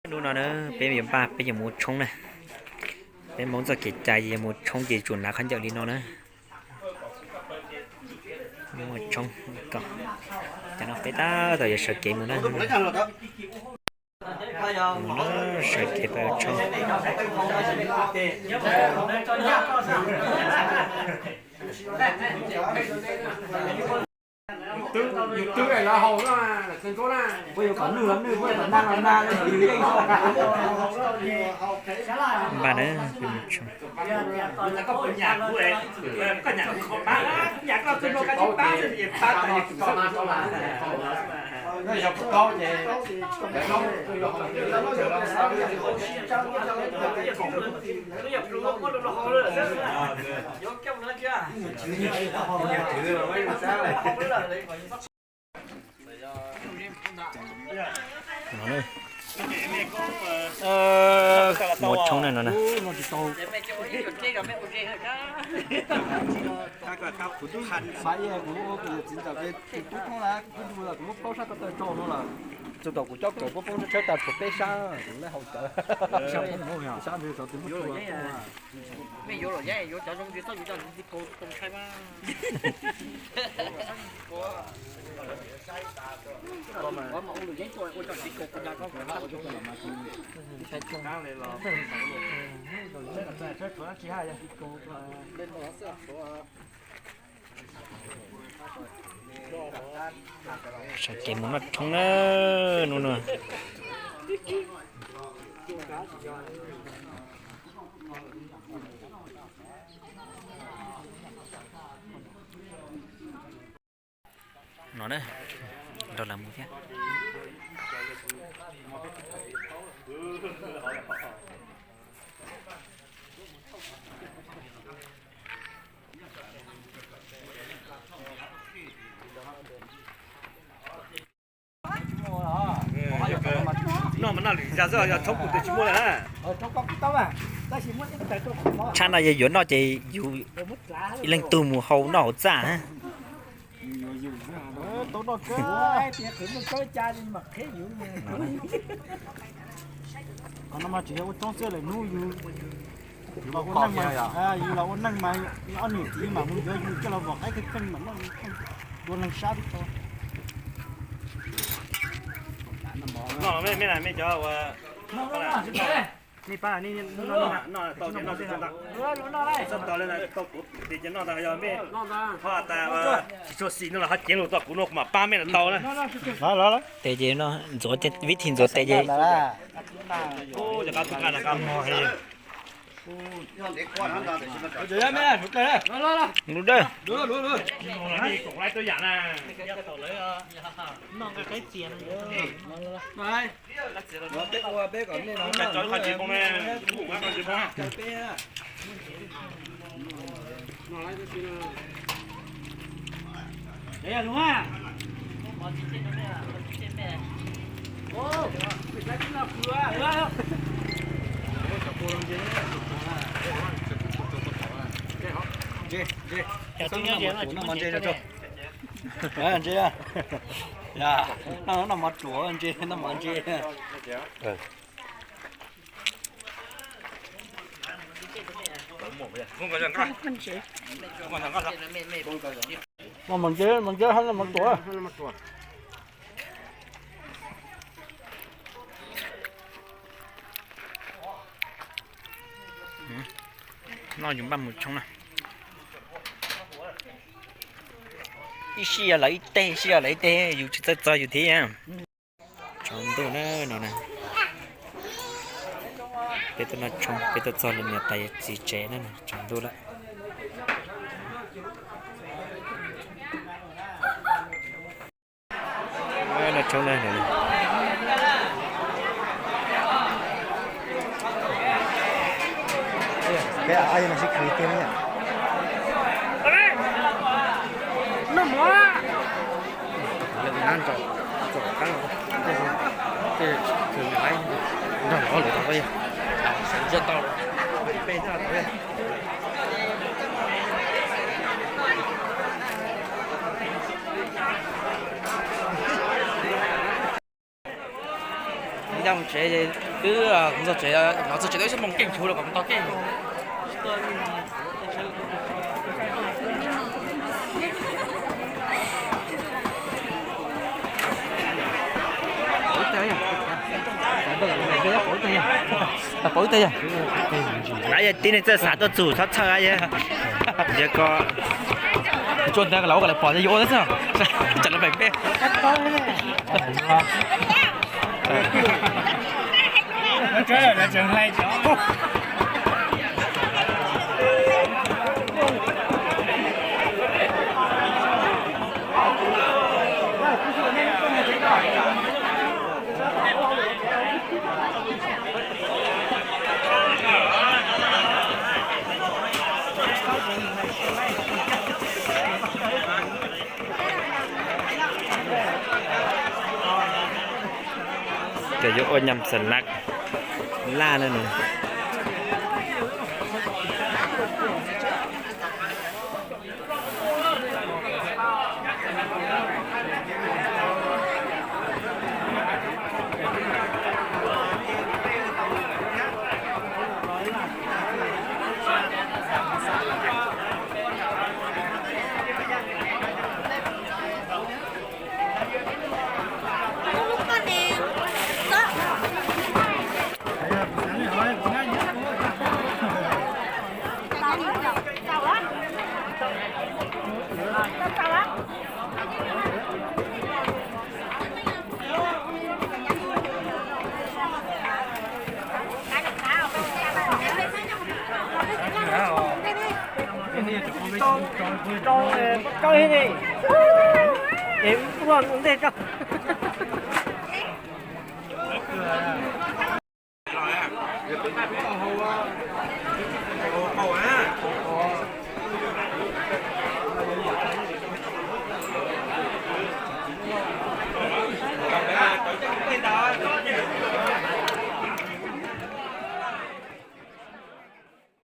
Hnub no na peb yuav npaj peb yuav mus ua tshoob na. Peb Hmoob txoj kev cai yuav mus tshoob ces tsuas hnav khaub ncaws li no na. Mus ua tshoob ko. Cov no peb tab tom yuav sawv kev mus na. Mus na, sawv kev peb ua tshoob. Yus twb es lawv haus na, lawv txiv nkaub na. Puab yuav kom nwj los nwj, puab yuav kom nag los nag, yus yeej. Npaj na, Muab tshoob na no na. Tus tom kuv cob kawm puab poob tshawb tag tshuav peb sab, kuv lej haus cawv. Sab ntawd cov twb muab tshoob. Mej yuav los yeej yuav cov zoo li txoj yus coj ntxiv kaus tau ntshai mas. Sawv kev mus noj tshoob na, hnub no. No na, nrog lawv mus thiab. Noj mas noj lwm zag xwb, yog tshoob kuv twb tsis muaj lawm na. Tshaj no yog yuav noj ces yus ib leeg tug mus hau noj hauv txaj. Qhov no mas tsis yog ua tshoob xwb lawm hnub yus los ua neej mas, yus los ua neej mas ob niam txiv mam mus yuav yus coj los vom qaib kawg kheej mas noj dua neeg sab tib tso. Tsis tshua xis no los ho ceev lus tau kuv no kuv mam pab mej los tau na. Tes ces no ntxuav, vib thi ntxuav tes ces. Lub dawb. Ntse, noj mov ruam ntse, noj mov ntse. Noj mov ntse, mov ntse hab noj mov ruam. Noj yus npaj mus tshoob na. Ib sij yog lawv ib teg, ib sij yog lawv ib teg, yus tsis txawj txog yus thiab. Tsaus ntuj na no na. Peb tuaj noj tshoob, peb tuaj txog niam tais txiv tsev na, tsaus ntuj lawm. Noj tshoob na. Peb a yog no sib khwv tiag. Noj mov. Lawv nab ntsaum txom qab, tej khwv nrog lawv tau, sawv ntsia tau. Ncaj mus Tsev twb, kuv txog tsev, no txog tsev twb ib xuab moos keej, tshuav los kom mus tau keej. Pov ib teg yog, pov ib teg yog. Yog tib neeg txawj xav tuaj txug txhob txhawj yog ko. Tsuas ntawd lawv ua kom lawv pom tias yus ua xwb, tsam lawv pem peb. Ces yuav ua nyam xas lav laj na.